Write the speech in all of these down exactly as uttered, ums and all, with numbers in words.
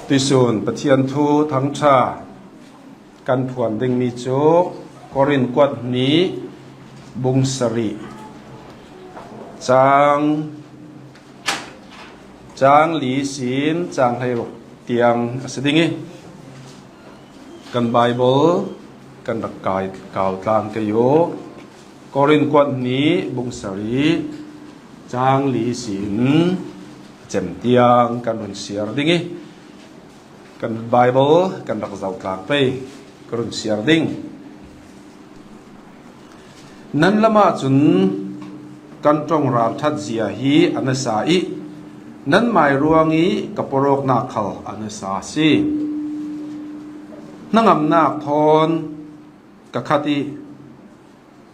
Tuisun Pathian thu thangṭha kan phuan dingmi cu Korin kuat hnih bung sarih cang, cang li sin cang hleiruk tiang a si ding i, kan Baibal kan rak kai, kau tlang kei u. Korin kuat hnih bung sarih cang li sin cem tiang kan run siar ding i, kan Baibal kan rak zoh tlang pei, ka run siar ding. Nan lamah cun kan ṭong ralṭhat zia hi a nasa i, nanmai ruang i ka pawrawknak khal a nasa a si. Hnangamnak thawn ka khat i,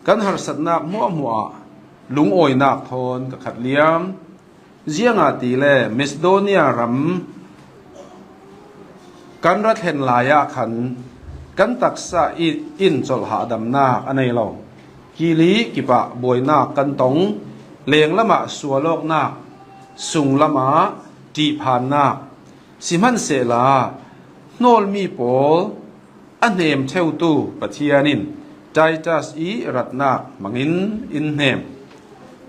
kan harsatnak hmuahhmuah ah lungawinak thawn ka khat liam. Ziangahtile Masidonia ram kan ra thlen lai ah khan kan taksa i, in colh hahdamnak a nei lo. Kil i kip ah buainak kan tong, lenglam ah sual awknak, sunglam ah ṭihphannak. Sihmanhsehla hnawlmi pawl a hnem ṭheutu Pathian in Titus i ratnak hmangin in hnem.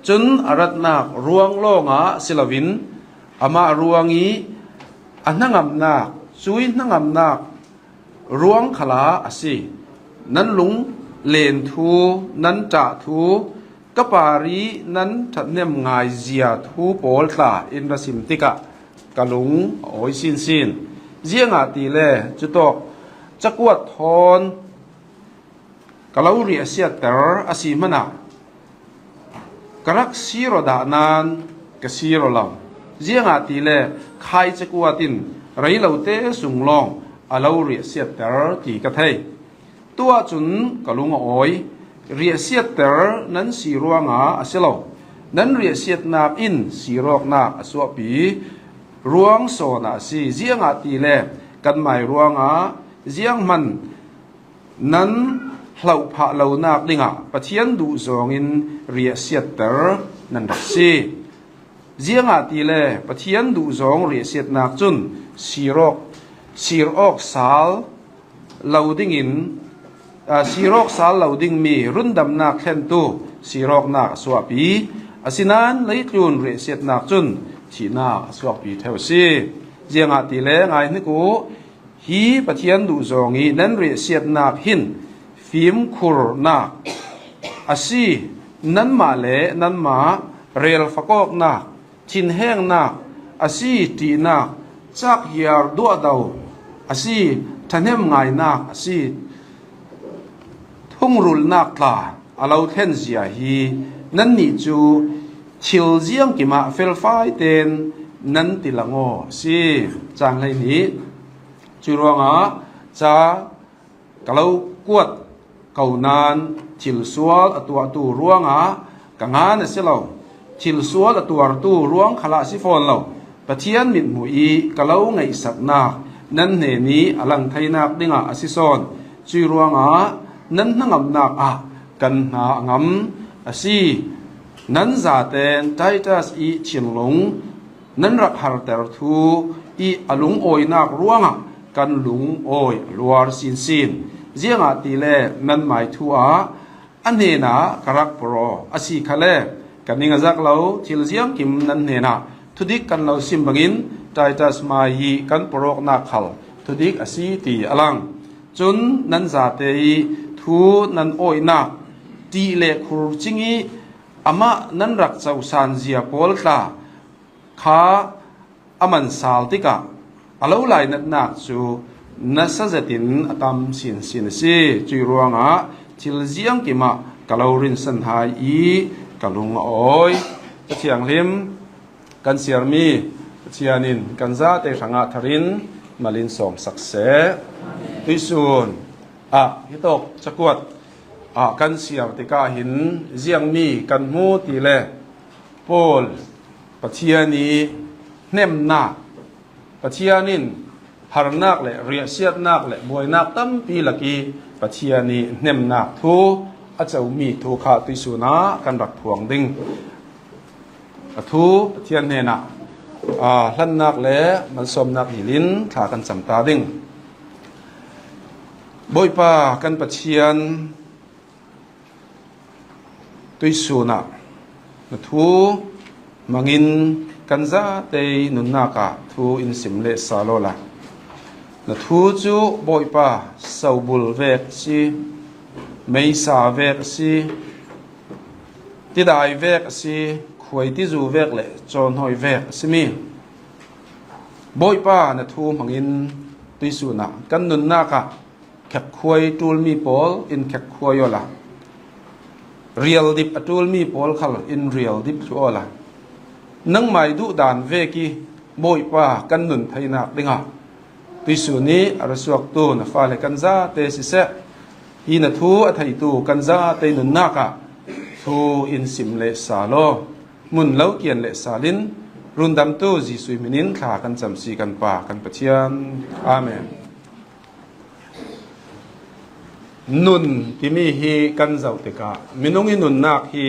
Cun a ratnak ruang lawngah si loin amah ruang i a hnangamnak, cuih hnangamnak ruang khalah a si. Nan lung len thu, nan ṭah thu, ka par i nan ṭhathnem ngaizia thu pawl tla in ra sim tikah ka lung a awi sinsin. Ziangahtile cutawk cakuat thawn ka lo riahsiatter a si hmanah ka rak sir aw dah nain ka sir aw lo. Ziangahtile khai cakuat in rei lote sung lawng a lo riahsiatter ti ka thei. Tuah cun ka lung a awi. Riahsiatter nan si ruangah a si lo, nan riahsiatnak in sir awknak a suahpi ruang sawnah a si. Ziangahtile kanmai ruangah zianghman nan hloh phah lonak dingah Pathian duh zawngin riahsiatter nan rak si. Ziangahtile Pathian duh zawng riahsiatnak cun sir awk, sir awk sal lo dingin, aa, sir awk sal lo dingmi rundamnak thlentu sir awknak a suahpi. Asinain leitlun riahsiatnak cun thihnak a suahpi ṭheu a si. Ziangahtile ngai hnik u, hi Pathian duh zawng i nan riahsiatnak hin fimkhurnak a si, nanmah le nanmah relfak awknak, thinhengnak a si, ṭihnak, cakhiar duahdo a si, ṭhahnem ngainak a si, thungrulnak tla a lo thlen zia hi nannih cu thil ziangkim ah felfai tein nan ti lang aw a si. Cang hleihnih. Cuih ruangah ca ka lo kuat ko nain thil sual a tuahtu ruangah ka ngan a si lo. Thil sual a tuartu ruang khalah a si fawn lo. Pathian mithmuh i ka lo ngaihsaknak nan hnen i a lang theinak dingah a si sawn. Cuih ruangah nan hnangamnak ah kan hna a ngam a si. Nan zaten Titus i thinlung nan rak harter thu i a lungawinak ruangah kan lungawi a luar sinsin. Ziangahtile nanmai thu ah a hnenah ka rak pawraw a si khale, ka ning a zak lo. Thil ziangkim nan hnenah thudik kan lo sim bangin Titus mai i kan pawrawknak khal thudik a si ti a lang. Cun nan zate i thu nan awinak ṭih le khur cing i amah nan rak cosan zia pawl tla kha a man sal tikah a lo lainatnak cu nasa zetin a tam sinsin a si. Cuih ruangah thil ziangkim ah ka lo rinsan hai i ka lung a awi. Ca thianghlim kan siarmi Pathian in kan zate hrangah thar in mal in sawm sak seh. Tuihsun ah hitawk cakuat ah kan siar tikah hin ziangmi kan hmu ti le Paul Pathian i hnemnak, Pathian in harnak le riahsiatnak le buainak tampi lak i Pathian i hnemnak thu a comi thu kha tuihsun ah kan rak phuang ding. A thu Pathian hnenah Aa, hlannak le malsawmnak hilin thla kan cam ta ding. Bawipa kan Pathian, tuisun ah na thu hmangin kan zate nunnak ah thu in sim leh sa lawla. Na thu cu Bawipa sobul vek a si, meisa vek a si, tidai vek a si, khuaitizu vek le cawhnawi vek a si mi. Bawipa na thu hmangin tuisun ah kan nunnak ah khekkhuai ṭulmi pawl in khekkhuai awla, rialdip a ṭulmi pawl khal in rialdip thlu awla, nangmai duhdan vek i Bawipa kan nun theinak dingah tuisun i a ra suaktu na fale kan zate siseh, hi na thu a theitu kan zate nunnak ah thu in sim leh sa law, mun lo kian leh salin rundamtu Jesuh hminin thla kan cam si kan Pa kan Pathian. Amen. Nun timi hi kan zoh tikah minung i nunnak hi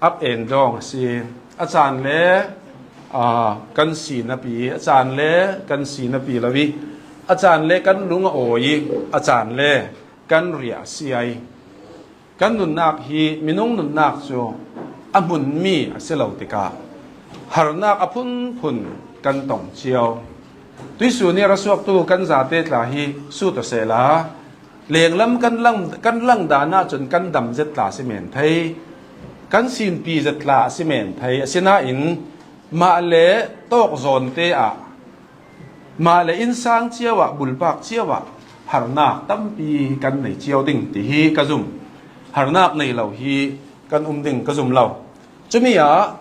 up and down a si. A caan le, aa, kan si napi, a caan le kan si napi lo i, a caan le kan lung a awi i, a caan le kan riah a si ai. Kan nunnak hi minung nunnak cu a hmunmi a si lo tikah harnak a phunphun kan tong cio. Tuisun i ra suaktu kan zate tla hi sut aw sehla, lenglam kan lang, kan lang dan ahcun kan dam zet tla a si men thei, kan sinpi zet tla a si men thei. Asinain mah le tawk zawnte ah, mah le innsang cio ah, bulpak cio ah harnak tampi kan nei cio ding ti hi ka zum. Harnak nei lo hi kan um ding ka zum lo. Cumi ah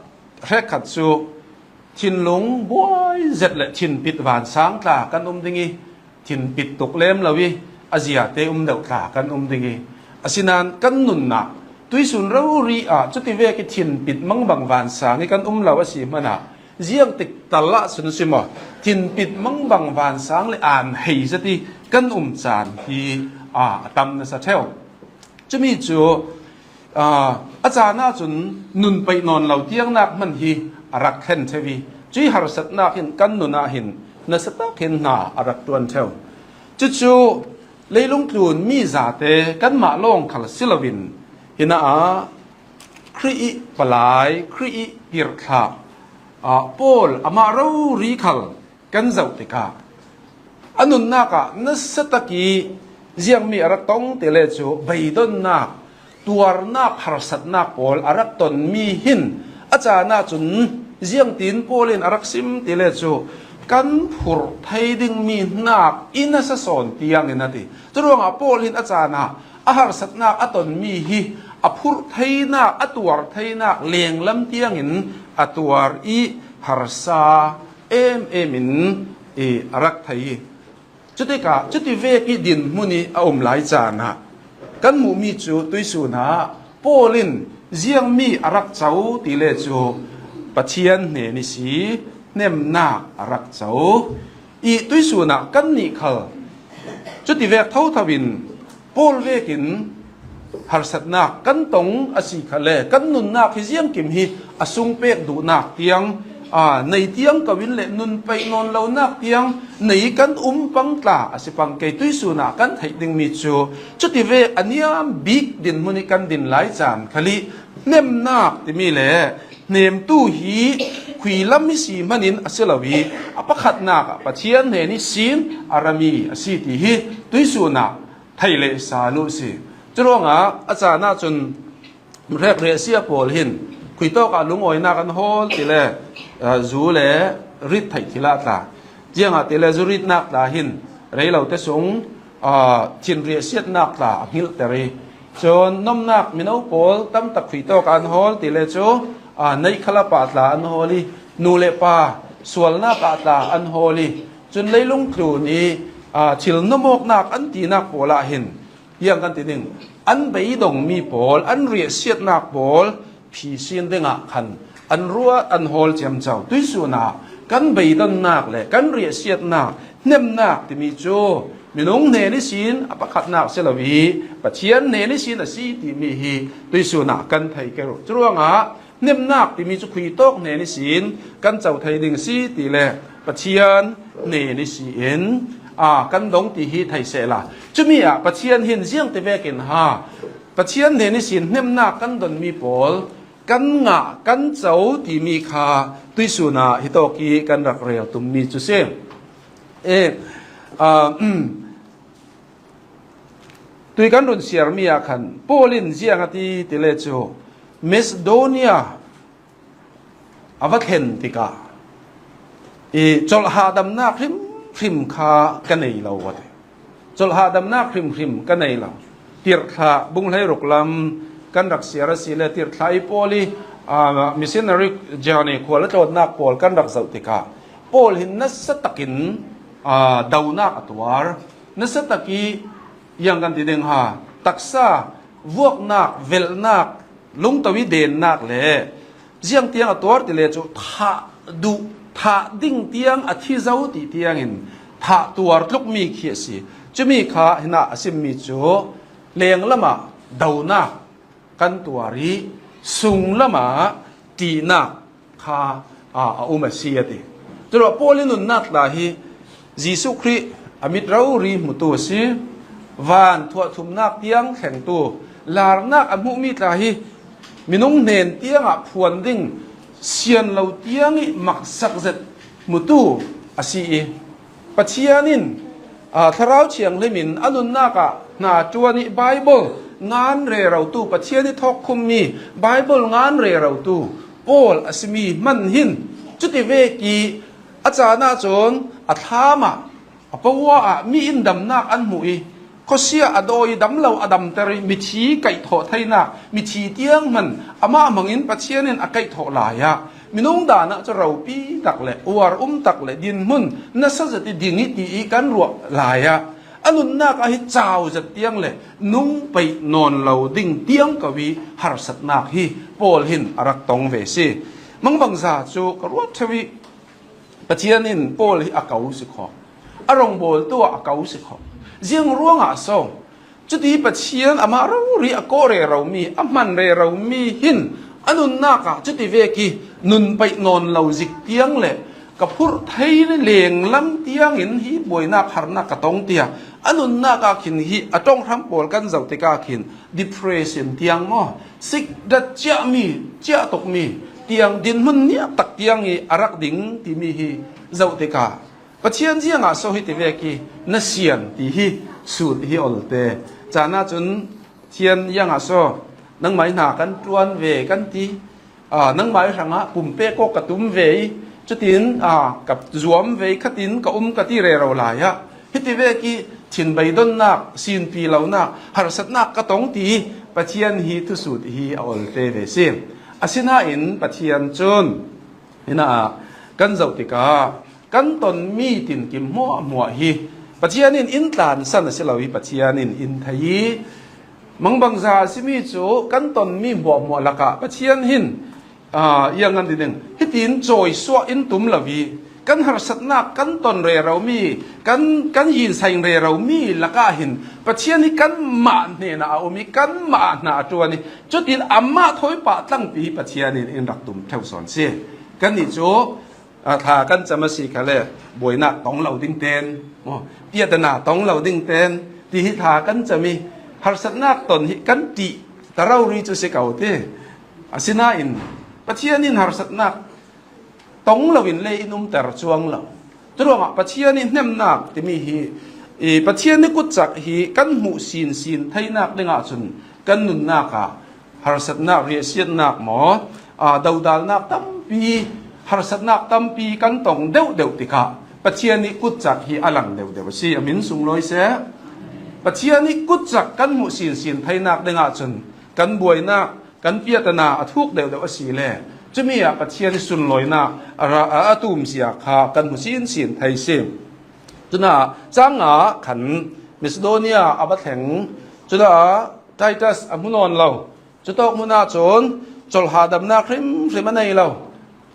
hrekkhat cu thinlung buai zet le thinpit vansang tla kan um ding i, thinpit tuk lem lo i a ziate um deuh tla kan um ding i, asinain kan nunnak tuisun rori ah cuti vek i thinpit mangbang vansang i kan um lo a si hmanah, ziangtik tal ah cun si maw, thinpit mangbang vansang le aan hei zet i kan um caan hi, aa, a tam nasa ṭheu. Cumi cu, aa, a caan ahcun nun peih nawn lo tiangnak hman hi a rak thlen ṭheu i, cuih harsatnak hin kan nun ah hin nasa tak hin hna a rak ṭuan ṭheu. Cucu leilung tlun mi zate kanmah lawng khal si loin, hinah Khrih i palai, Khrih i pirthlah, aa, Paul amah rori khal kan zoh tikah a nunnak ah nasa tak i ziangmi a rak tong ti le cu beidonnak, tuarnak, harsatnak pawl a rak tonmi hin a caan ahcun ziangtin Paul in a rak sim ti le cu kan phurh thei dingmi hnak i nasa sawn tiangin a ti. Curuangah Paul hin a caan ah a harsatnak a tonmi hi a phurh theinak, a tuar theinak lenglam tiangin a tuar i harsa em em in i a rak thei i, cutikah cuti vek i dinhmun i a um lai caan ah kan hmuhmi cu tuisun ah Paul in ziangmi a rak co ti le cu Pathian hnen i si, hnemnak a rak co i, tuisun ah kannih khal cuti vek thotho in Paul vekin harsatnak kan tong a si kha le kan nunnak hi ziangkim hi a sung pek duhnak tiang, aa, nei tiang ko in le nun peih nawn lonak tiang nei kan um pang tla a si pang kei. Tuisun ah kan theih dingmi cu cuti vek a niam bik dinhmun i kan din lai caan khal i hnemnak timi le hnemtu hi khuilam i si hmanin a si lo i, a pakhatnak ah Pathian hnen i sin a rami a si ti hi tuisun ah thei le sa lu si. Curuangah a caan ahcun hrek riahsia pawl hin khuitawk ah lungawinak an hawl ti le, aa, zu le rit theih thil ah tla, ziangahtile zu ritnak tla hin rei lo te sung, aa, thin riahsiatnak tla a hngilhter i, cun nomnak mino pawl tamtak khuitawk ah an hawl ti le cu, aa, neih khalapa tla an hawl i, nu le pa sualnak ah tla an hawl i, cun leilung tlun i, aa, thil nomawknak an tinak pawl ah hin, hiang kan ti ding, an beidongmi pawl, an riahsiatnak pawl phi sin dingah khan an ruat an hawl ciamco. Tuisun ah kan beidonnak le kan riahsiatnak, hnemnak timi cu minung hnen ihsin a pakhatnak si lo i Pathian hnen ihsin a si timi hi tuisun ah kan thei kei rih. Curuangah Hnemnak timi cu khui tawk hnen ihsin kan co thei ding si ti le Pathian hnen ihsin, aa, kan dong ti hi thei sehla. Cumi ah Pathian hin ziangti vekin ha, Pathian hnen ihsin hnemnak kan donmi pawl kan ngah, kan co timi kha tuihsun ah hitawk i kan rak rel tummi cu si. E, aa, tui kan run siarmi ah khan Paul in ziang a ti ti le cu Macedonia a va thlen tikah i colh hahdamnak hrimhrim kha ka nei lo a ti. Colh hahdamnak hrimhrim ka nei lo. Tirhthlah bung hleiruk lam kan rak siar a si le, Tirhthlah i Paul i, aa, missionary journey, khual a tlawnnak pawl kan rak zoh tikah Paul hin nasa takin, aa, donak a tuar. Nasa tak i, yang kan ti ding ha, taksa vuaknak, velhnak, lungto i dennak le ziang tiang a tuar ti le cu thah duh, thah ding tiang a thi zo ti tiangin thah tuar tlukmi khi a si. Cumi kha hinah a simmi cu lenglam ah donak kan tuar i sunglam ah ṭihnak kha, aa, a um a si a ti. Curuah Paul i nunnak tla hi Jesuh Khrih a mit rori hmutu a si. Van thuahthumnak tiang thlengtu, larnak a hmuhmi tla hi minung hnen tiangah phuan ding sian lo tiang i maksak zet hmutu a si i, Pathian in, aa, Thlarau Thianghlim in a nunnak ah hna ṭuan i Baibal ngan rerotu, Pathian i thawkkhummi Baibal ngan rerotu Paul a simi hman hin cuti vek i a caan ah cun a thlam ah, a paua ah mi in damnak an hmuh i, khuasia a dawi i dam lo a damter i mithi kaihthawh theinak, mithi tiang hman amah hmangin Pathian in a kaihthawh lai ah, minung dan ah cu ropi tak le uar um tak le dinhmun nasa zet i ding i ti i kan ruah lai ah, a nunnak ah hi cau zet tiang le nung peih nawn lo ding tiang ko i harsatnak hi Paul hin a rak tong ve si. Mangbangza cu ka ruat ṭheu i Pathian in Paul hi a ko si kho, a rongbawltu ah a ko si kho. Ziang ruangah so? Cuti Pathian amah rori a kawh reromi, a hman reromi hin a nunnak ah cuti vek i nun paih nawn lo zik tiang le ka phurh thei lenglam tiangin hi buainak harnak ka tong tiah a nunnak ah khin hi a ṭonghram pawl kan zoh tikah khin depression tiang maw, sikdat ciahmi, ciah tukmi tiang, dinhmun niak tak tiang i a rak ding timi hi zoh tikah Pathian ziangah so hiti vek i na sian ti hi sut hi olte. Caan ah cun Pathian ziangah so nangmah i hna kan ṭuan ve kan ti, aa, nangmah i hrangah pumpek kawk ka tum ve i, cutin, aa, ka zuam ve i, khatin ka um ka ti rero lai ah hiti vek i thinbei donnak, sinpi lonak, harsatnak ka tong ti i Pathian hi thusut hi a olte ve si. Asinain Pathian cun hinah kan zoh tikah kan tonmi tinkim hmuahhmuah hi Pathian in in tlansan a si lo i Pathian in in thei i, mangbangza a simi cu kan tonmi hmuahhmuah lakah Pathian hin, aa, iang an ti ding, hitin cawisuah in tum lo i kan harsatnak kan ton reromi, kan, kan yinsaing reromi lakah hin Pathian hi kanmah hnenah a um i kanmah hna a ṭuan i, cutin amah thawi pah tlangpi hi Pathian in in rak tum ṭheu sawn si. Kannih cu, aa, thla kan cam a si kha le buainak tong lo ding ten, maw, piatana tong lo ding ten ti hi thla kan cam i harsatnak ton hi kan ṭih ta rori cu si ko ti. Asinain Pathian in harsatnak tong loin le in umter cuang lo. Curuangah Pathian i hnemnak timi hi, i Pathian i kutcak hi kan hmuh sinsin theinak dingah cun kan nunnak ah harsatnak, riahsiatnak maw, aa, dodalnak tampi, harsatnak tampi kan tong deuhdeuh tikah Pathian i kutcak hi a lang deuhdeuh a si, a min sunglawi seh. Pathian i kutcak kan hmuh sinsin theinak dingah cun kan buainak, kan piatana a thuk deuhdeuh a si le, cumi ah Pathian i sunlawinak a ra, a, a tumzia kha kan hmu sinsin thei si. Cunah cang ah khan Macedonia a va thleng, cunah Titus a hmu nawn lo. Cutawk hmun ah cun colh hahdamnak hrimhrim a nei lo.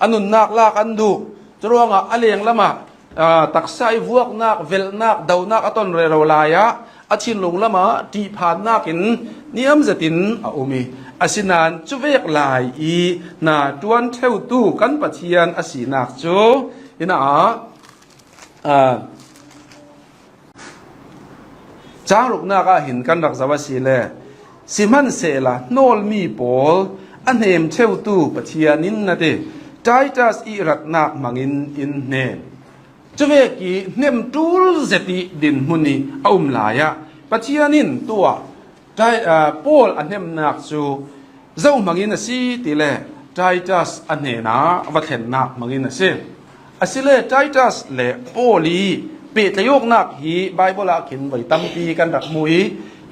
A nunnak lak an duh. Curuangah a lenglam ah, aa, taksa i vuaknak, velhnak, donak a ton rero lai ah a thinlung lam ah ṭihphannak in niam zetin a um i, Asinan cuvek lai i hna ṭuan ṭheutu kan Pathian a sinak cu, ina ah, aa, cang ruknak ah hin kan rak zoh a si le, sihmanhsehla hnawlmi pawl a hnem ṭheutu Pathian in na ti, Titus i ratnak hmangin in hnem. Cuvek i hnem ṭul zet i dinhmun i a um lai ah Pathian in tuah Ti-, aa, Paul a hnemnak cu zohmangin a si ti le Titus a hnenah va thlennak hmangin a si. Asile Titus le Paul i pehtlaihawknak hi Baibal ah khin voi tampi kan rak hmu i,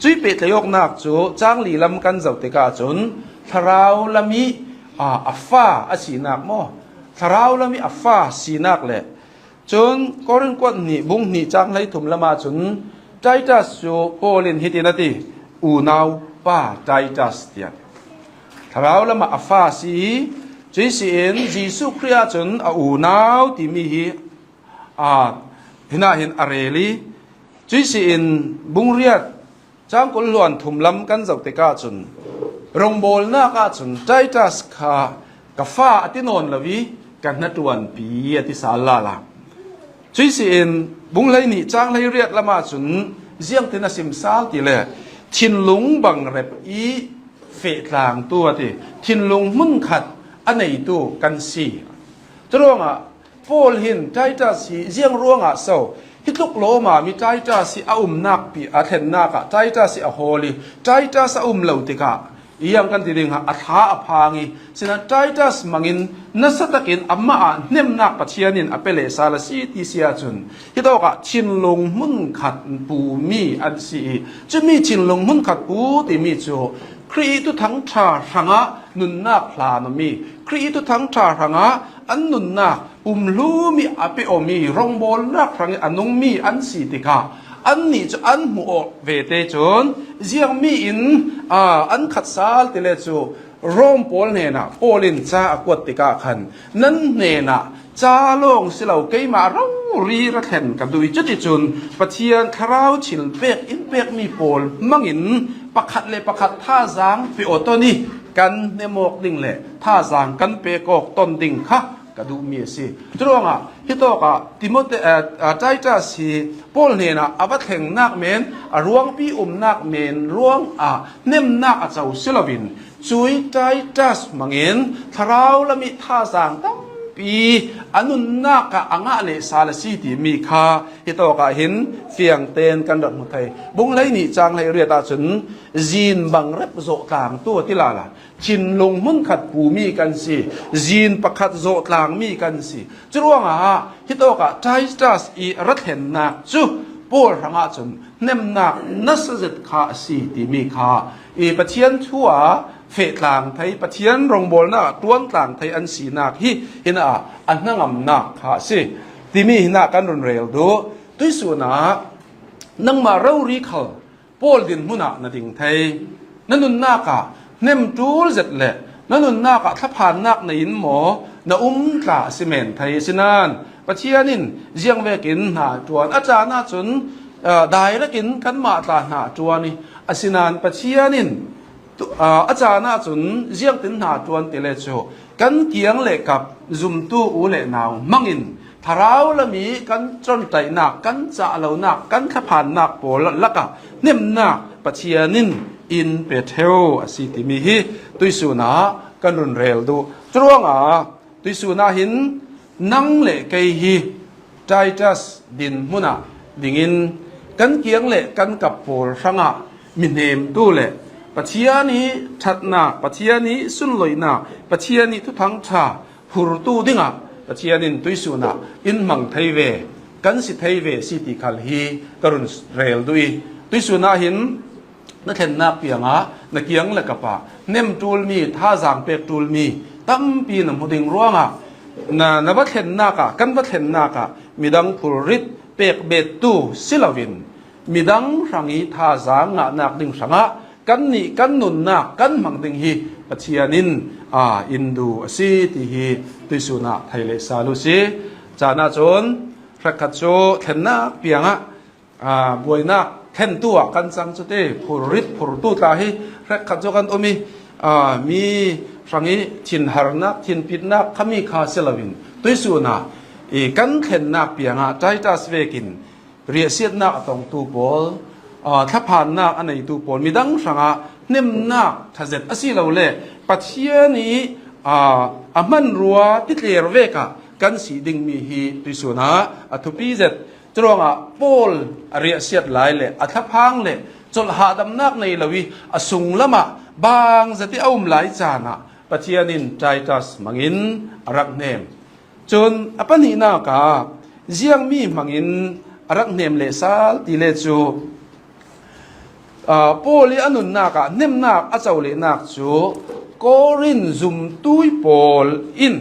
cui pehtlaihawknak cu cang li lam kan zoh tikah cun thlarau lam i, aa, a fa a sinak maw? Thlarau lam i a fa sinak le Cun Korin kuat hnih bung hnih cang hleithum lam ahcun Titus cu Paul in hitin a ti, unau pa Titus tiah. Thlarau lam ah a fa a si i, cuih si in Jesuh Khrih ahcun a unau timi hi, aa, hinah hin a rel i, cuih si in bung riat cang kul hluan thum lam kan zoh tikah cun, rongbawlnak ahcun Titus kha ka fa a ti nawn lo i ka hnaṭuanpi a ti sal lala. Cuih si in bung hleihnih cang hleiriat lam ahcun ziangtin a sim sal ti le thinlung bangrep i fehtlangtu a ti, thinlung hmunkhat a neitu kan si. Curuangah Paul hin Titus hi ziang ruangah so hi tluk lawmam i Titus hi a umnak pi a thlennak ah Titus hi a hawl i Titus a um lo tikah iang kan ti ding ha, a thla a phang i, sinain Titus hmangin nasa takin amah ah hnemnak Pathian in a pe lehsal a si ti si ahcun, hitawkah thinlung hmunkhat pumi an si i, cumi thinlung hmunkhat pu timi cu Khrih Thuthang ṭha hrangah nunnak hlan awmi, Khrih Thuthang ṭha hrangah an nunnak umhlumi a pe awmi, rongbawlnak hrangin a nungmi an si tikah, annih cu an hmuh awk ve te cun, ziangmi in, aa, an khat sal ti le cu, Rom pawl hnenah Paul in ca a kuat tikah khan, nan hnenah ca lawng si lo, keimah rori ra thlen ka duh i, cuticun Pathian thlarau thil pek in pekmi pawl hmangin pakhat le pakhat thazaang pe aw ton i, kan hnem awk ding le thazaang kan pek awk ton ding kha ka duhmi a si. Curuangah hitawkah Timote, eh, eh, Titus hi Paul hnenah a va thlengnak men, a ruangpi umnak men ruangah hnemnak a co si loin, cui Titus hmangin thlarau lam i thazaang tampi a nunnak ah a ngah lehsal a si timi kha hitawkah hin fiangten kan rak hmu thei. Bung hleihnih cang hleiriat ahcun zin bangrep zawhtlangtu a ti lala. Thinlung hmunkhat pumi kan si, zin pakhat zawhtlangmi kan si. Curuangah hitawkah Titus i ra thlennak cu Paul hrangah cun hnemnak nasa zet kha a si timi kha i Pathian thu ah fehtlang thei, Pathian rongbawlnak ah ṭuantlang thei an sinak hi hinah a hnangamnak kha a si timi hinah kan run rel duh. Tuihsun ah nangmah rori khal Paul dinhmun ah na ding thei. Na nunnak ah hnem ṭul zet le na nunnak ah thlaphannak nei in maw na um tla a si men thei. Asinain Pathian in ziangvekin hna a ṭuan. A caan ahcun, aa, direct in kanmah tla hna a ṭuan i, asinain Pathian in tu-, aa, a caan ahcun ziangtin hna a ṭuan ti le cu kan kiang le kap zumtu u le nau hmangin thlarau lam i kan ṭonṭaihnak, kan cah lonak, kan thlaphannak pawl lakah hnemnak Pathian in in pe ṭheu a si timi hi tuihsun ah kan run rel duh. Curuangah tuihsun ah hin nang le kei hi Titus dinhmun ah dingin kan kiang le kan kap pawl hrangah mi hnemtu le Pathian i ṭhatnak, Pathian i sunloihnak, Pathian i Thuthang ṭha phurtu dingah Pathian in tuihsun ah in hmang thei ve, kan si thei ve si ti khal hi ka run rel duh i, tuihsun ah hin na thlennak piangah na kiang le kap ah hnem ṭulmi, thazaang pek ṭulmi tampi na hmu ding ruangah na, na va thlennak ah, kan va thlennak ah midang phurrit pek bettu si loin midang hrang i thazaang ngahnak ding hrangah kannih kan nunnak kan hmang ding hi Pathian in, aa, in duh a si ti hi tuihsun ah thei leh sal u si. Caan ahcun hrekkhat cu thlennak piangah, aa, buainak thlentu ah kan cang cu ti phurrit phurtu tla hi hrekkhat cu kan um i, Aa, mi hrang i thinharnak, thinpitnak khami kha si loin tuisun ah i kan thlennak piangah Titus vekin riahsiatnak a tongtu pawl, aa, thlaphannak a neitu pawl, midang hrangah hnemnak ṭha zet a si lo le Pathian i, aa, a hmanrua titler vekah kan si dingmi hi tuisun ah a thupi zet. Curuangah Paul a riahsiat lai le a thlaphang le colh hahdamnak nei lo i a sunglamah bang zet i a um lai caan ah Pathian in Titus hmangin a rak hnem. Cun a pahnihnak ah ziangmi hmangin a rak hnem leh sal ti le cu, aa, Paul i a nunnak ah hnemnak a co lehnak cu Korin zumtui pawl in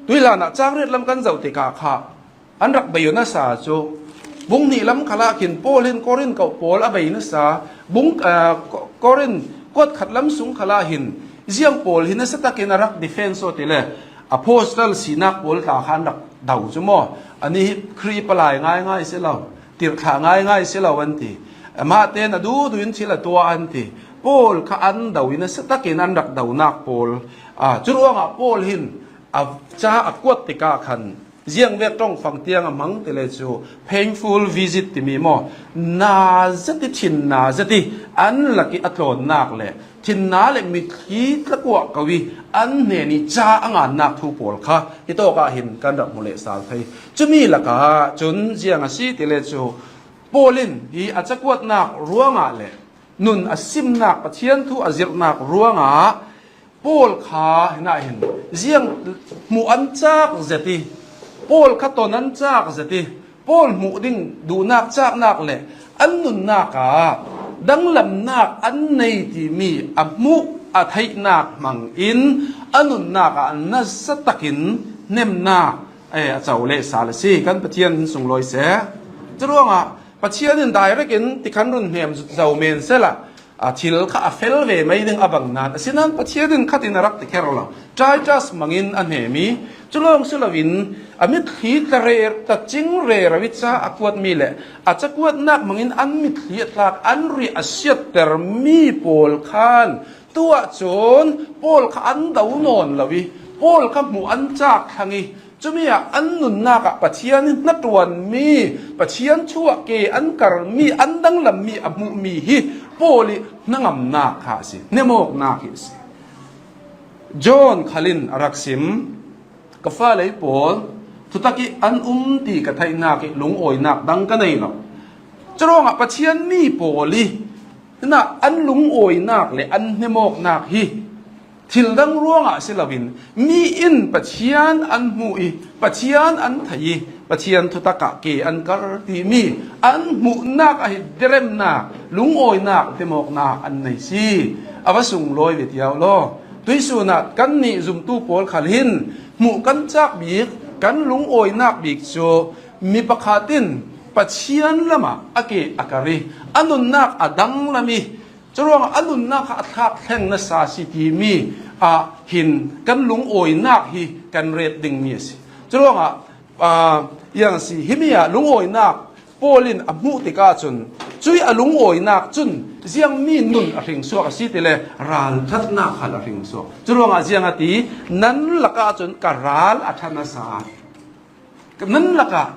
tuihlan ah cang riat lam kan zoh tikah kha an rak bei nasa cu, bung hnih lam khalah khin Paul in Korin kauh pawl a bei nasa, bung, aa, Ko-, Korin kuat khat lam sung khalah hin ziang pawl hi nasa takin a rak defense aw ti le apostle sinak pawl tla kha an rak do cu maw? Anih hi Khrih palai ngaingai si lo, tirhthlah ngaingai si lo an ti. Amah tein a duhduh in thil a tuah an ti. Paul kha an do i nasa takin an rak donak pawl. Aa, curuangah Paul hin a ca a kuat tikah khan ziangvek ṭongfang tiang a hmang ti le cu painful visit timi maw? Na zet i thinna zet i an lak i a tlawnnak le thinna le mitthli tlakuah ko i an hnen i ca a ngannak thu pawl kha hitawk ah hin kan rak hmu leh sal thei. Cumi lakah cun ziang a si ti le cu Paul in hi a cakuatnak ruangah le nun a simnak, Pathian thu a zirhnak ruangah Paul kha hinah hin ziang hmuh an cak zet i, Paul kha ton an cak zet i, Paul hmuh ding duhnak caknak le an nunnak ah danglamnak an nei timi a hmuh a theihnak hmangin a nunnak ah nasa takin hnemnak, eh, a co leh sal a si. Kan Pathian in sunglawi seh. Curuangah Pathian in direct in tikhan run hnem zo men sehla, a thil kha a fel ve mai ding a bang nan. Asinain Pathian in khat in a rak ti kher lo. Titus hmangin a hnem i, cu lawng si loin a mitthli tla rero, tla cing rero i ca a kuatmi le a cakuatnak hmangin an mitthli a tlak, an riah a siatter mi pawl khan tuah cun Paul kha an do nawn lo i, Paul kha hmuh an cak thlang i, cumi ah an nunnak ah Pathian i hnaṭuanmi, Pathian thu ah ke an karmi, an danglammi a hmuhmi hi Paul i hnangamnak kha a si, hnemawknak hi a si. John khal in a rak sim, ka fale pawl, thutak i an um ti ka theihnak i lungawinak dang ka nei lo. Curuangah Pathian mi pawl i hinah an lungawinak le an hnemawknak hi thil dang ruangah si loin, mi in Pathian an hmuh i, Pathian an thei i, Pathian thutak ah ke an kar timi an hmuhnak ah hi diremnak, lungawinak, hnemawknak an nei si. A va sunglawi ve tiau law. Tuisun ah kannih zumtu pawl khal hin hmuh kan cak bik, kan lungawinak bik cu mi pakhat in Pathian lamah a ke a kar i, a nunnak a danglam i, curuangah a nunnak kha a thlak thleng nasa a si timi ah hin kan lungawinak hi kan ret dingmi a si. Curuangah, aa, yang a si, himi ah lungawinak Paul in a hmuh tikah cun, cui a lungawinak cun ziangmi nun a hringsuak a si ti le ralṭhatnak khal a hringsuak. Curuangah ziang a ti, nan lakah cun ka ral a ṭha nasa. Nan lakah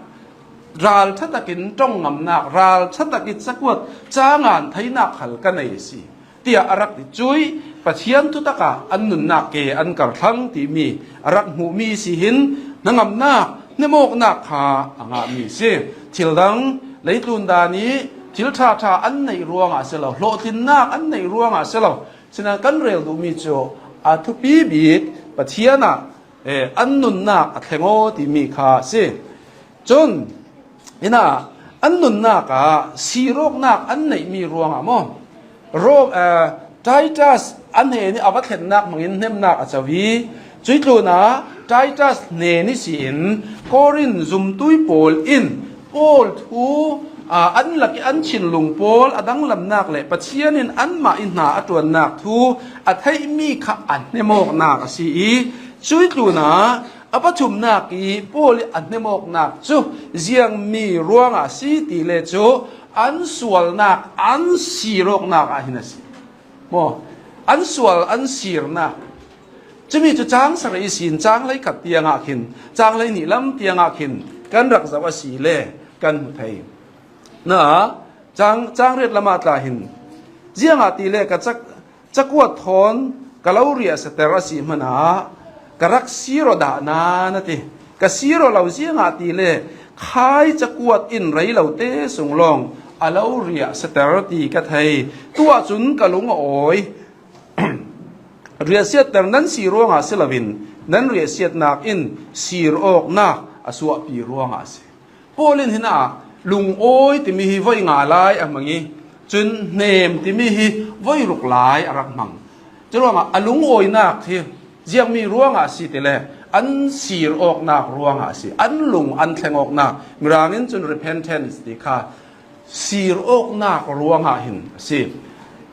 ralṭha takin ṭong ngamnak, ralṭha tak i cakuat ca ngan theinak khal ka nei a si, tiah a rak ti. Cui Pathian thutak ah an nunnak ke an kar thlang timi a rak hmuhmi si hin hnangamnak, hnemawknak kha a ngahmi si. Thil dang, leitlun dan i thil ṭhaṭha an neih ruangah si lo, hlawhtlinnak an neih ruangah si lo, sinain kan rel duhmi cu a thupi bik Pathian ah, eh, an nunnak a thleng aw timi kha a si. Cun, hinah, an nunnak ah sirawknak an neihmi ruangah maw? Rom, eh, Titus a hnen i a va thlennak hmangin hnemnak a co i, cuih tlunah Titus hnen ihsin Korin zumtui pawl in Paul thu, aa, an lak i an thinlung pawl a danglamnak le Pathian in anmah i hna a ṭuannak thu a theihmi kha a hnemawknak a si i, cuih tlunah a pathumnak i Paul i a hnemawknak cu ziangmi ruangah a si ti le cu an sualnak, an sirawknak ah hin a si. Maw? an sual an sirna. Cumi cu cang sarih ihsin cang hleikhat tiangah khin, cang hleihnih lam tiangah khin kan rak zoh a si le kan hmu thei. Na, cang, cang riat lamah tla hin, ziangahtile ka cak, cakuat thawn ka lo riahsiater a si hmanah ka rak sir aw dah nan a ti. Ka sir aw lo, ziangahtile khai cakuat in rei lote sung lawng a lo riahsiater ti ka thei. Tuah cun ka lung a awi. Riahsiatter nan si ruangah si loin nan riahsiatnak in sir awknak a suahpi ruangah a si. Paul in hinah lungawi timi hi voi nga lai a hmang i, cun hnem timi hi voi ruk lai a rak hmang. Curuangah a lungawinak hi ziangmi ruangah a si tile, an sir awknak ruangah a si, an lung an thleng awknak, Mirang in cun repentance ti kha sir awknak ruangah hin a si.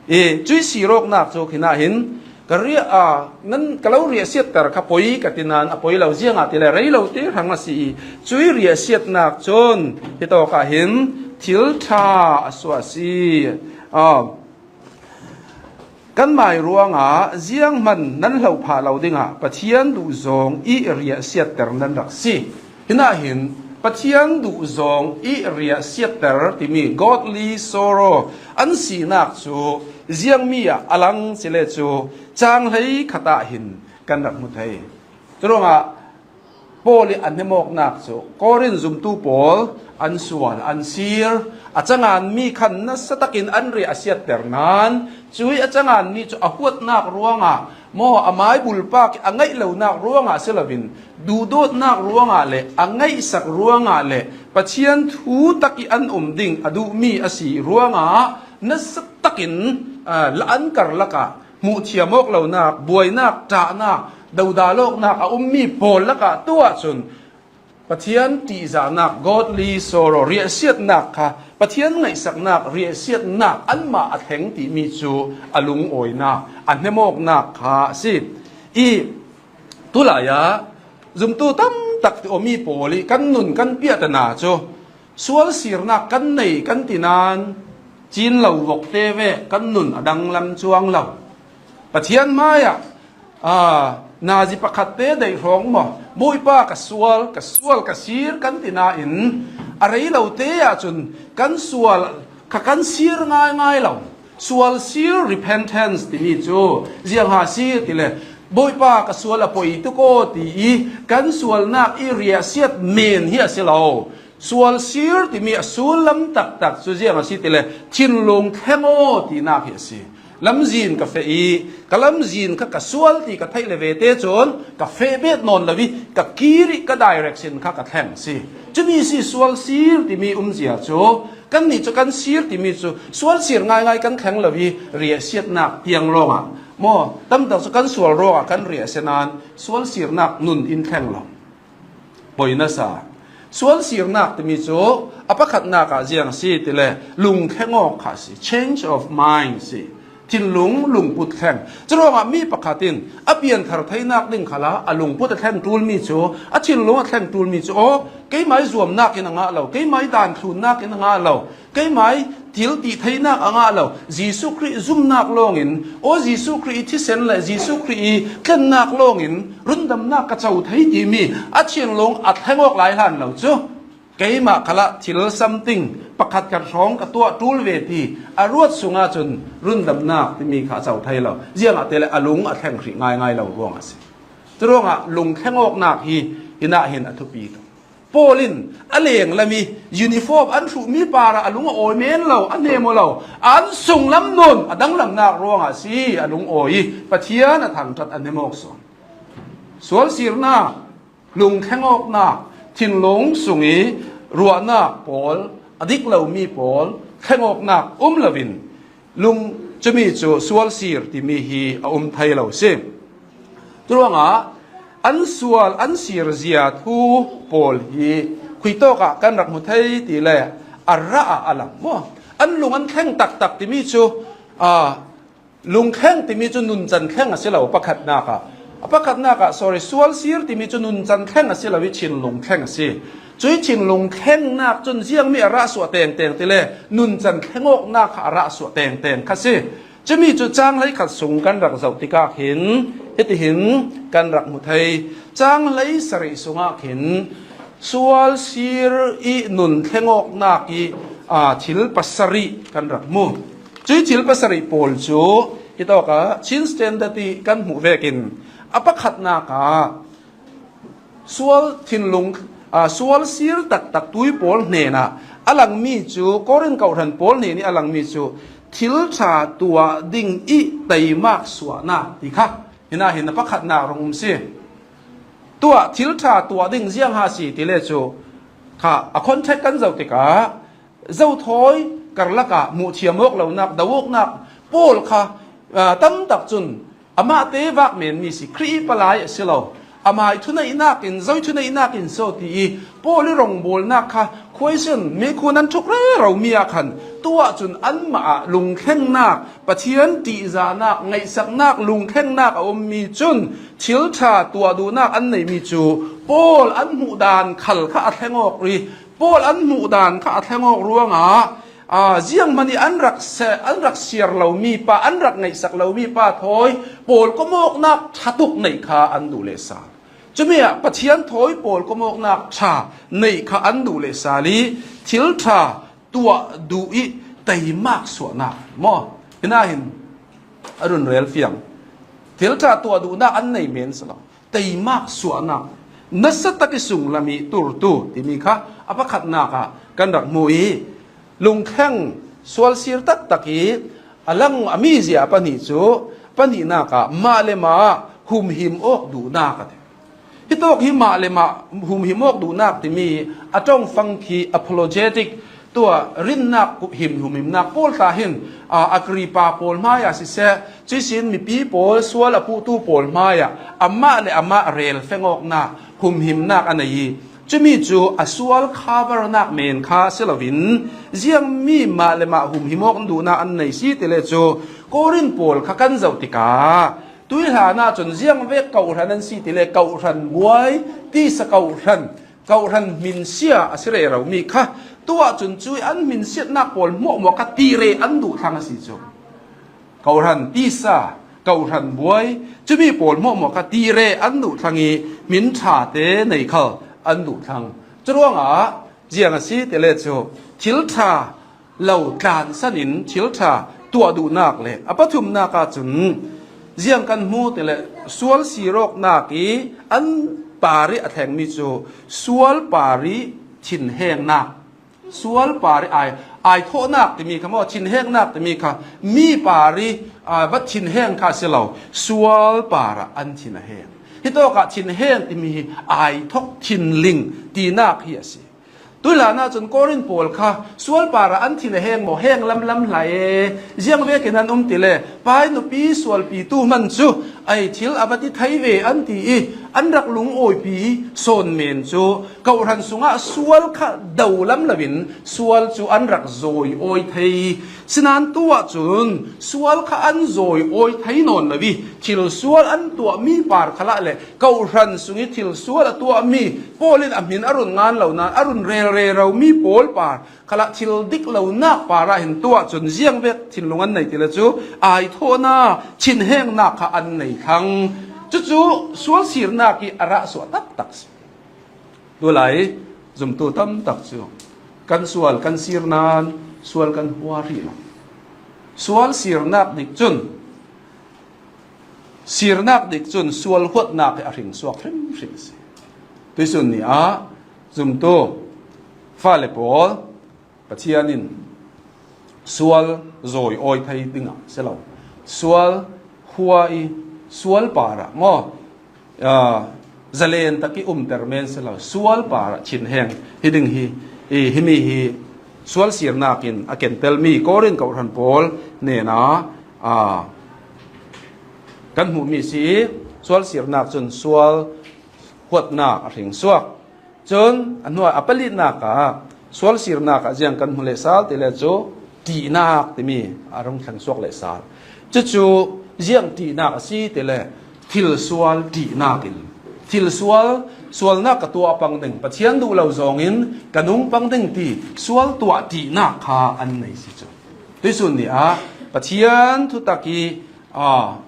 I, cui sir awknak cu khinah hin ka riah, a, nan ka lo riahsiatter kha poi ka ti nan a poi lo, ziangahtile rei lo te hrang a si i, cui riahsiatnak cun hitawkah hin thil ṭha a suah a si. A, kanmai ruangah zianghman nan hloh phah lo dingah Pathian duhzawng i riahsiatter nan rak si. Hinah hin Pathian duhzawng i riahsiatter timi godly sorrow an sinak cu ziangmi ah a lang cile cu cang hleikhat ah hin kan rak hmu thei. Curuangah Paul i a hnemawknak cu Korin zumtu pawl an sual, an sir, a canganmi khan nasa takin an riahsiatter nan, cui a canganmi cu a huatnak ruangah maw, a mai bulpak i a ngaih lonak ruangah si loin, duhdawtnak ruangah le a ngaihsak ruangah le Pathian thu tak i an um ding a duhmi a si ruangah nasa takin, aa, la an karlakah hmuh thiam awk lonak, buainak, ṭahnak, dodal awknak a ummi pawl lakah tu ahcun Pathian ṭihzahnak, godly sorrow, riahsiatnak kha, Pathian ngaihsaknak, riahsiatnak anmah a thleng timi cu a lungawinak, a hnemawknak kha a si. I tulai ah zumtu tam tak ti awmi pawl i kan nun kan piahtana cu sual sirnak kan nei kan ti nan, cin lo vok te ve kan nun a danglam cuang lo. Pathian hmaiah, aa, nazi pakhat te daih hrawng maw, Bawipa ka sual, ka sual, ka sir kan ti nain a rei lo te ahcun kan sual kha kan sir ngaingai lo. Sual sir, repentance, timi cu ziangha si tile, Bawipa ka sual a poi tuk aw ti i kan sualnak i riahsiat men hi a si lo. Sual sir timi a sullam taktak cu ziang a si tile, thinlung thleng aw tinak hi a si. Lamzin ka feh i ka lamzin kha ka sual ti ka theih le ve te cun ka feh bet nawn lo i ka kir i ka direction kha ka thleng a si. Cumi si sual sir timi umzia cu kannih cu kan sir timi cu sual sir ngaingai kan thleng lo i riahsiatnak tiang lawngah maw, tamtak cu kan sual ruangah kan riahsia nan sual sirnak nun in thleng lo. Poi nasa. Sual sirnak timi cu a pakhatnak ah ziang a si tile, lungthleng awk kha a si, change of mind si. Thinlung lungput thleng. Curuangah mi pakhat in a pianthar theinak ding khalah a lungput a thleng ṭulmi cu, a thinlung a thleng ṭulmi cu, aw, keimai zuamnak in a ngah lo, keimai danthlunnak in a ngah lo, keimai thil tih theinak a ngah lo, Jesuh Khrih zumnak lawngin, aw, Jesuh Khrih i thisen le Jesuh Khrih i tlennak lawngin rundamnak ka co thei timi a thinlung a thleng awk lai hlan lo cu, keimah khalah thil something pakhat khat hrawng ka tuah ṭul ve ti a ruat sungah cun rundamnak timi kha a co thei lo. Ziangahtile a lung a thleng hrih ngaingai lo ruangah a si. Curuangah lungthleng awknak hi hinah hin a thupi tuk. Paul in a lenglam i uniform an hruhmi parah a lung a awi men lo, a hnem aw lo, an sunglam nun a danglamnak ruangah a si, a lungawi i Pathian a thangṭhat a hnemawk sawn. Sual sirnak, lungthleng awknak, thinlung sung i ruahnak pawl, a dik lomi pawl, thleng awknak um loin, lung cumi cu sual sir timi hi a um thei lo si. Curuangah an sual, an sirzia thu pawl hi khuitawk ah kan rak hmu thei ti le a rah ah a lang maw? An lung an thleng taktak timi cu, aa, lungthleng timi cu nuncan thleng a si lo, pakhatnak ah. A pakhatnak ah, sorry, sual sir timi cu nuncan thleng a si lo i thinlung thleng a si. Cui thinlung thlengnak cun ziangmi a rah suah tengteng ti le nuncan thleng awknak kha a rah suah tengteng kha si. Cumi cu cang hleikhat sung kan rak zoh tikah khin hitihin kan rak hmu thei. Cang hleisarih sungah khin sual sir i nun thlengawknak i, aa, thil pasarih kan rak hmu. Cui thil pasarih pawl cu hitawkah Chin Standard i kan hmuh vekin a pakhatnak ah sual thinlung, aa, sual sir taktak tui pawl hnenah a langmi cu, Korin kohhran pawl hnen i a langmi cu thil ṭha tuah ding i teimak suahnak ti kha. Hinah hin a pakhatnak rung um si. Tuah thil ṭha tuah ding ziang ha si ti le cu kha a context kan zoh tikah, zothawi karlak ah hmuh thiam awk lonak, do awknak pawl kha, aa, tam tak cun amahte vak menmi si, Khrih i palai a si lo. Amai thuneihnak in, zoi thuneihnak in so ti i Paul i rongbawlnak kha khuaisin mikhun an ṭhuk rero mi ah khan tuah cun anmah ah lungthlengnak, Pathian ṭihzahnak, ngaihsaknak, lungthlengnak a ummi cun thil ṭha tuah duhnak an neihmi cu Paul an hmuh dan khal kha a thleng awk rih. Paul an hmuh dan kha a thleng awk ruangah, aa, zianghman i an rak se-, an rak siar lomi pa, an rak ngaihsak lomi pa thawi pawlkom awknak ṭha tuk neih kha an duh leh sal. Cumi ah Pathian thawi pawlkom awknak ṭha neih kha an duh leh sal i thil ṭha tuah duh i teimak suahnak maw? Hinah hin a run rel fiang. Thil ṭha tuah duhnak an nei men si lo. Teimak suahnak, nasa tak i sunglam i turtu timi kha a pakhatnak ah kan rak hmu i, lungthleng sual sir taktak i a lang a mizia pahnih cu pahnihnak ah mah le mah humhim awk duhnak a ti. Hitawk hi mah le mah humhim awk duhnak timi a ṭongfang khi apologetic, tuah rinnak, him humhimnak pawl tla hin, aa, Agrippa pawl hmaiah siseh, cuihsin mipi pawl, sual a puhtu pawl hmaiah amah le amah rel feng awknak, humhimnak a nei i, cumi cu a sual covernak men kha si loin, ziangmi mah le mah humhim awk duhnak an nei si ti le cu, Korin pawl kha kan zoh tikah, tuihlan ah cun ziangvek kohhran an si ti le, kohhran buai, tisa kohhran, kohhran hminsia a si rero mi kha tuah cun cui an hminsiatnak pawl hmuahhmuah kha tire an duh thlang a si cu. Kohhran tisa, kohhran buai, cumi pawl hmuahhmuah kha tire an duh thlang i hmin ṭha te nei khal an duh thlang. Curuangah ziang a si ti le cu thil ṭha lo tlansan in thil ṭha tuah duhnak le a pathumnak ahcun ziang kan hmu ti le sual sir awknak i an par i a thlengmi cu sual par i thinhengnak, sual par i ai, ai thawhnak timi kha maw, thinhengnak timi kha mi par i, aa, va thinheng kha a si lo, sual par ah an thin a heng. Hitawkah thinheng timi hi ai thawk thinling tinak hi a si. Tuihlan ahcun Korin pawl kha sual par ah an thin a heng maw, heng lamlam hlai e, ziang vekin an um ti le, pai nupi sualpitu hman cu ai thil a va ti thei ve an ti i, an rak lungawipi sawn men cu kohhran sungah sual kha do lam loin sual cu an rak zawi awi thei. Sinan tuah cun sual kha an zawi awi thei nawn lo i, thil sual an tuahmi par khalah le kohhran sung i thil sual a tuahmi Paul in a hmin a run ngan lo nain a run rel rero mi pawl par khalah thil dik lonak par ah hin tuah cun ziangvek thinlung an nei ti le cu ai thawhnak, thinhengnak kha an nei thlang. Cucu sual sirnak i a rah suah taktak si. Tulai zumtu tam tak cu kan sual kan sir nain sual kan hua rih lo. Sual sirnak dik cun, sirnak dik cun sual huatnak hi a hring suak hrimhrim a si. Tuisun ni ah zumtu fale pawl, Pathian in sual zawi awi thei dingah si lo, sual hua i sual parah maw, aa, zalen tak i umter men si lo, sual parah thinheng hi ding hi, i, himi hi sual sirnak in a kentelmi Korin kohhran pawl hnenah, aa, kan hmuhmi si i, sual sirnak cun sual huatnak a hring suak. Cun a hnuai a palinak ah sual sirnak ah ziang kan hmu leh sal ti le cu ṭihnak timi a rung thleng suak leh sal. Cucu ziang ṭihnak a si ti le thil sual ṭihnak in, thil sual, sualnak ka tuah pang ding, Pathian duh lo zawngin ka nung pang ding ti sual tuah ṭihnak kha an nei si cu. Tuisun ni ah Pathian thutak i, a,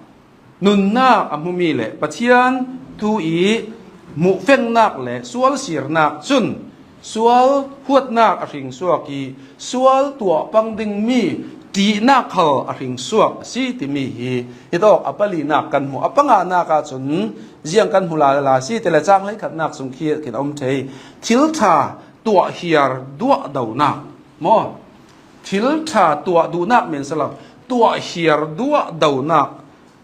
nunnak a hmu mi le Pathian thu i hmuhfengnak le sual sirnak cun sual huatnak a hringsuak i sual tuah pang dingmi ṭihnak khal a hringsuak a si timi hi hitawk a palinak kan hmu. A panganak ahcun ziang kan hmu lala si ti le cang hleikhatnak sung khi khin a um thei. Thil ṭha tuah hiar duah donak maw? Thil ṭha tuah duhnak men si lo, tuah hiar duah donak.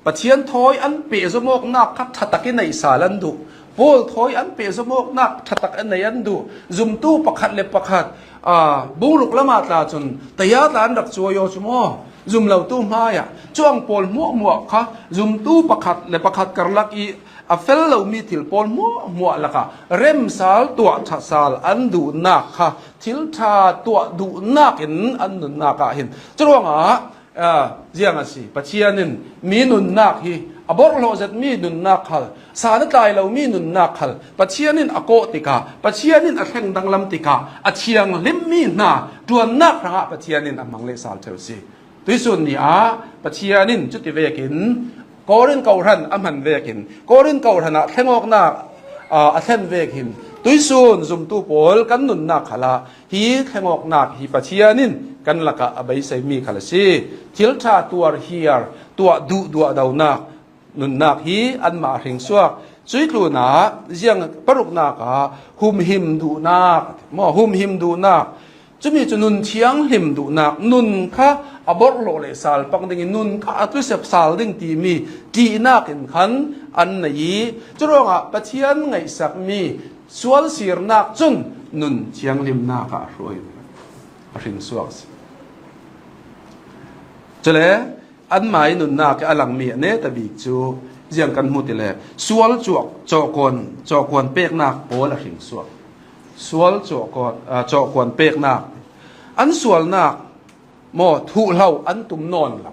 Pathian thawi an pehzom awknak kha ṭhatak i neih sal an duh. Paul thawi an pehzom awknak ṭhatak a nei an duh. Zumtu pakhat le pakhat, aa, bungruk lamah tla cun taya tla an rak cuai aw cu maw? Zum lotu hmaiah cuang pawl hmuahhmuah kha zumtu pakhat le pakhat karlak i a fel lomi thil pawl hmuahhmuah lakah remsal tuah ṭhasal an duhnak kha thil ṭha tuah duhnak in an nunnak ah hin. Curuangah, aa, ziang a si, Pathian in mi nunnak hi a borhhlawh zetmi nunnak khal, san a tlai lomi nunnak khal Pathian in a kawh tikah, Pathian in a thleng danglam tikah a thianghlimmi hna ṭuannak hrangah Pathian in a hmang lehsal ṭheu si. Tuihsun ni ah Pathian in cuti vekin Korin kohran a hman vekin, Korin kohran ah thlengawknak, aa, a thlen vekin tuihsun zumtu pawl kan nunnak khalah hi thlengawknak hi Pathian in kan lakah a beiseimi khal a si. Thil ṭha tuar hiar, tuah duh duah donak, nunnak hi anmah a hringsuak. Cuih tlunah ziang paruknak ah humhim duhnak maw, humhim duhnak. Cumi cu nun thianghlim duhnak, nun kha a borhhlawh le sal pang dingin nun kha a tlusep sal ding timi ṭihnak in khan an nei i, curuangah Pathian ngaihsakmi sual sirnak cun nun thianghlimnak ah a hruai, a hringsuak a si. Cule anmah i nunnak i a langmi a netabik cu ziang kan hmu ti le sual cuak, cawhkuan, cawhkuan peknak pawl a hringsuak. Sual cawhkuan, aa, cawhkuan peknak, an sualnak maw, thuhlo an tum nawn lo.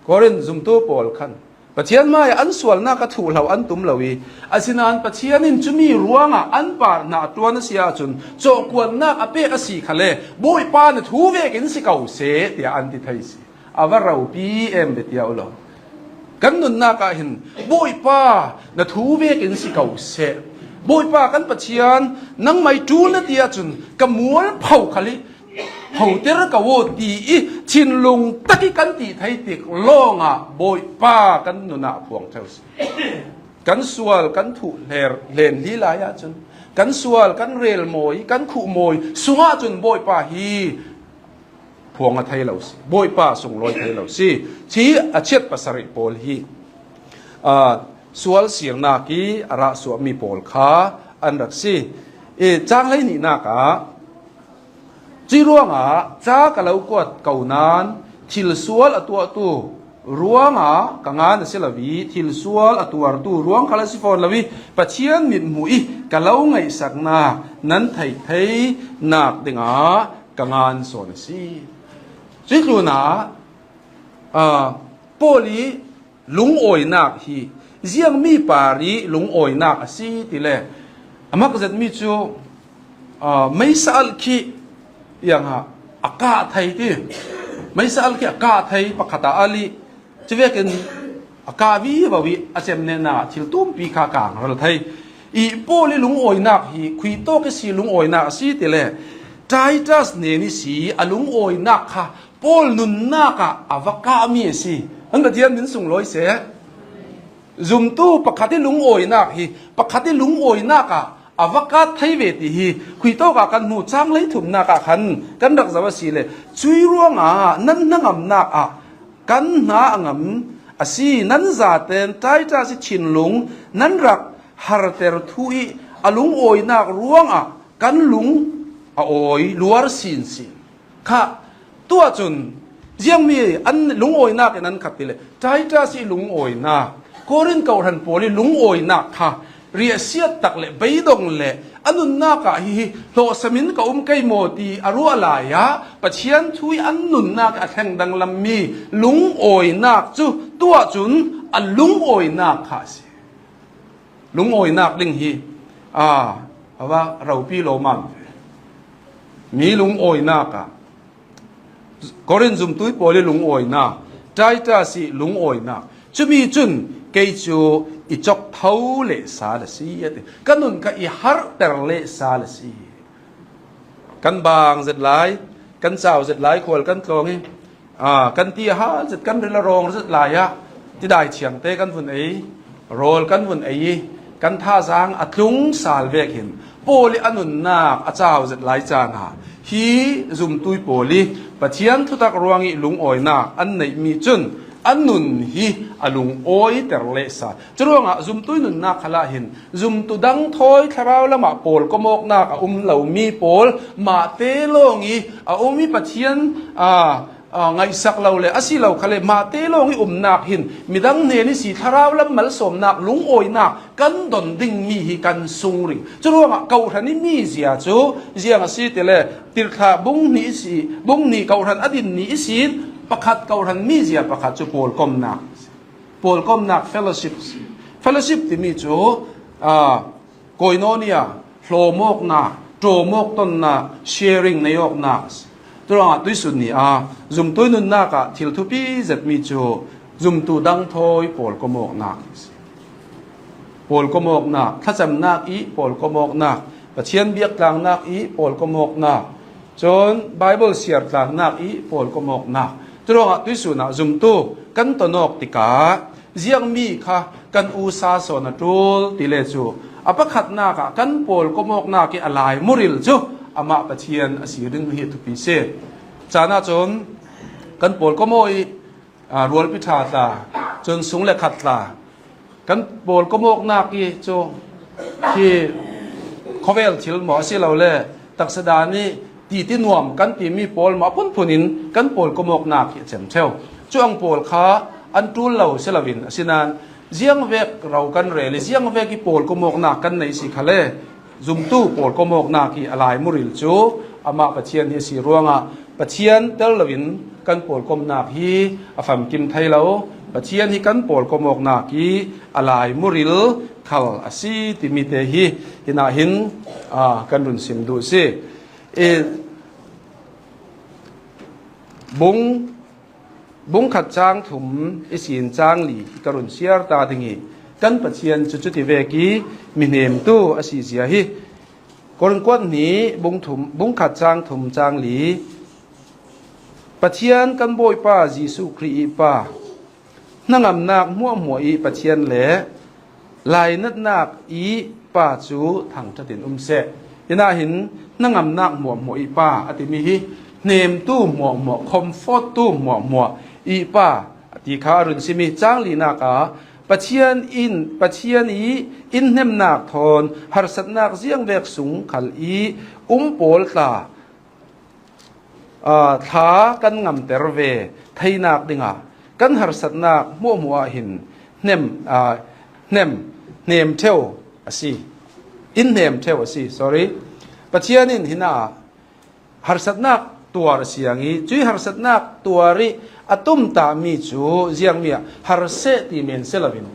Korin zumtu pawl khan Pathian hmaiah an sualnak a thuhlo an tum lo i, asinain Pathian in cumi ruangah an parhnak a ṭuan a si ahcun cawhkuannak a pek a si khal le, Bawipa na thu vekin si ko seh, tiah an ti thei si. A va ropi em ve tiah u law. Kan nunnak ah hin, Bawipa, na thu vekin si ko seh. Bawipa kan Pathian, nangmah i ṭul na ti ahcun ka mualpho khal i photer ko aw ti i thinlung tak i kan ti thei tik lawngah Bawipa kan nun ah a phuang ṭheu si. Kan sual, kan thuh hler, hlen li lai ahcun kan sual, kan rel mawi, kan khuh mawi sungah cun Bawipa hi phuang a thei lo si, Bawipa sunglawi thei lo si. Hi a chiat pasarih pawl hi, aa, sual sirnak i a rah suahmi pawl kha an rak si. I, cang hlei nihnak ah, cuih ruangah ca ka lo kuat ko nain thil sual a tuahtu ruangah ka ngan a si lo i, thil sual a tuartu ruang khal a si fawn lo i, Pathian mithmuh i ka lo ngaihsaknak nan theih theinak dingah ka ngan sawn a si. Cuih tlunah, aa, Paul i lungawinak hi ziangmi par i lungawinak a si ti le a mak zetmi cu, aa, meisa alh khi iang a, a kah thei ti. Meisa alh khi a kah thei pakhat ah alh i, cuvekin a kah vivo i a cemnehnak ah thil tumpi kha kang ral thei. I Paul i lungawinak hi khuitawk i si lungawinak a si ti le Titus hnen i si a lungawinak kha Paul nunnak ah a va kahmi a si. An Pathian min sunglawi seh. Zumtu pakhat i lungawinak hi pakhat i lungawinak ah a va kat thei ve ti hi khuitawk ah kan hmu. Cang hlei thumnak ah khan kan rak zoh a si le, cuih ruangah nan hnangamnak ah kan hna a ngam a si. Nan zaten Titus i thinlung nan rak harter thu i a lungawinak ruangah kan lung a awi luar sinsin. Kha, tuah cun ziangmi an lungawinak in an khat ti le Titus i lungawinak, Korin kohran pawl i lungawinak kha riahsiat tak le beidong le a nunnak ah hi hlawhsam in ka um kei maw ti a ruah lai ah Pathian thu i an nunnak a thleng danglammi lungawinak cu tuah cun a lungawinak kha a si. Lungawinak ding hi, aa, a va ropi lawmam ve. Mi lungawinak ah Korin zumtui pawl i lungawina, Titus i lungawina, cumi cun kei cu i cawk tho leh sal a si, a ti. Ka nun kha i harhter leh sal a si. Kan bang zet lai, kan cau zet lai, khual kan tlawng i, aa, kan ti a hal zet, kan ril a rawng zet lai ah tidai thiangte kan vun ei, rawl kan vun ei i, kan thazaang a tlung sal vek hin Paul i a nunnak a cau zet lai caan ah hi zumtui pawl i Pathian thutak ruang i lungawinak an neihmi cun a nun hi a lungawiter leh sal. Curuangah zumtui nunnak khalah hin zumtu dang thawi thlarau lamah pawlkomawknak a um lomi pawl mahte lawng i a um i Pathian, aa, aa, ngaihsak lo le a si lo khale mahte lawng i umnak hin midang hnen i si thlarau lam malsawmnak lungawinak kan don dingmi hi kan sungring. Curuangah kohhran i mizia cu ziang a si ti le, Tirhthlah bung hnih i si, bung hnih kohhran a din ni i si, pakhat kohhran mizia pakhat cu pawlkomnak. Pawlkomnak fellowship. Fellowship timi cu, aa, koinonia, hlawmawknak, ṭawmawk tonnak, sharing nei awknak. Curuangah tuisun ni a zumtui nunnak ah thil thupi zetmi cu zumtu dang thawi pawlkomawknak. Pawlkomawknak, thlacamnak i pawlkomawknak, Pathian biaktlangnak i pawlkomawknak, cun Baibal siartlangnak i pawlkomawknak. Curuangah tuisun ah zumtu kan ton awk tikah ziangmi kha kan usa sawn a ṭul ti le cu a pakhatnak ah kan pawlkomawknak i a lai muril cu amah Pathian a si ding hi thupi si. Caan ah cun kan pawlkomaw i, aa, rualpi ṭha tla, cun sung le khat tla, kan pawlkomawknak i cu hi khawvel thil maw a si lo le taksa dan i titi nuam kan timi pawl maw a phunphun in kan pawlkomawknak hi a cem ṭheu. Cu ang pawl kha an ṭul lo si loin, asinain ziangvek ro kan rel i ziangvek i pawlkomawknak kan nei si khale zumtu pawlkomawknak hi a lai muril cu amah Pathian hi a si ruangah Pathian tel loin kan pawlkomnak hi a famkim thei lo. Pathian hi kan pawlkomawknak hi a lai muril khal a si timi te hi hinah hin, aa, kan run sim duh si. I, bung, bung khat cang thum i sin cang li hi ka run siar ta ding i kan Pathian cu cuti vek i mi hnemtu a si zia hi. Korin kuat hnih bung thum, bung khat cang thum cang li. Pathian kan Bawipa Jesuh Khrih i Pa, hnangamnak hmuahhmuah i Pathian le lainatnak i Pa cu thangṭhat in um seh. Hinah hin hnangamnak hmuahhmuah i Pa a timi hi hnemtu hmuahhmuah, comforttu hmuahhmuah i Pa a ti kha a run simi cang linak ah Pathian in, Pathian i in hnemnak thawn harsatnak ziangvek sung khal i um pawl tla, aa, thla kan ngamter ve theinak dingah kan harsatnak hmuahhmuah ah hin hnem, aa, hnem, hnem ṭheu a si. In hnem ṭheu a si, sorry. Pathian in hinah harsatnak tuar a siang i, cui harsatnak tuar i a tumtahmi cu ziangmi ah harseh ti men si loin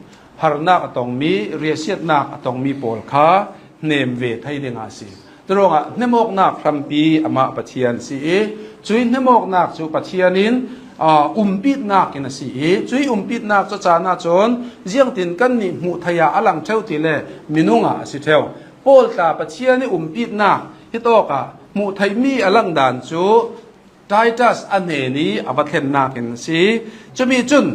harnak a tongmi, riahsiatnak a tongmi pawl kha hnem ve thei dingah a si. Curuangah hnemawknak hrampi amah Pathian si i, cui hnemawknak cu Pathian in, aa, umpitnak in a si i, cui umpitnak cu caan ah cun ziangtin kannih hmuh theih ah a lang ṭheu ti le minung ah a si ṭheu. Pawl tla Pathian i umpitnak hitawk ah hmuh theihmi a langdan cu Titus a hnen i a va thlennak in a si. Cumi cun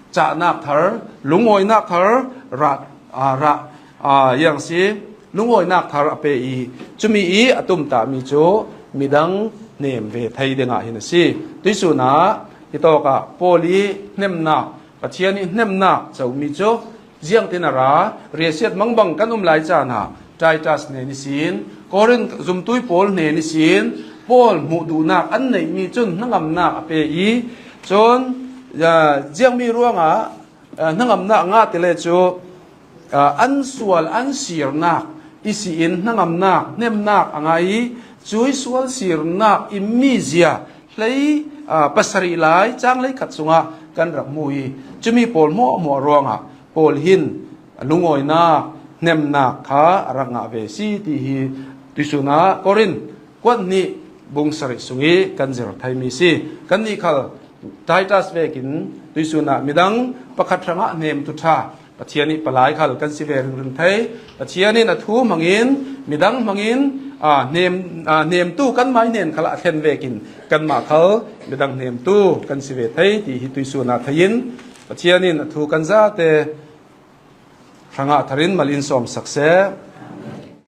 cahnak thar, lungawinak thar, rah, aa, rah, aa, yang si, lungawinak thar a pe i, cumi i a tumtahmi cu midang hnem ve thei dingah hin a si. Tuisun ah hitawk ah Paul i hnemnak, Pathian i hnemnak comi cu ziangtin a ra, riahsiat mangbang kan um lai caan ah Titus hnen ihsin, Korin zumtui pawl hnen ihsin, Paul hmuh duhnak an neihmi cun hnangamnak a pe i, cun, aa, ziangmi ruangah, aa, hnangamnak a ngah ti le cu, aa, an sual, an sirnak ihsin hnangamnak, hnemnak a ngah i, cui sual sirnak i mizia hlei, aa, pasarih lai cang hleikhat sungah kan rak hmu i, cumi pawl hmuahhmuah ruangah Paul hin lungawinak, hnemnak kha a rak ngah ve si ti hi tuisun ah Korin kuat hnih bung sarih sungih kan zir thei mi si. Kannih khal Titus vekin tuisun ah midang pakhat hrangah hnemtu ṭha Pathian ih palai khal kan si ve ringring thei. Pathian in a thu hmangin, midang hmangin, aa, hnem, aa, hnemtu kanmah hnen khalah a thlen vekin kanmah khal midang hnemtu kan si ve thei ti hi tuisun ah thei in Pathian in a thu kan zate hrangah tharin mal in sawm sak seh.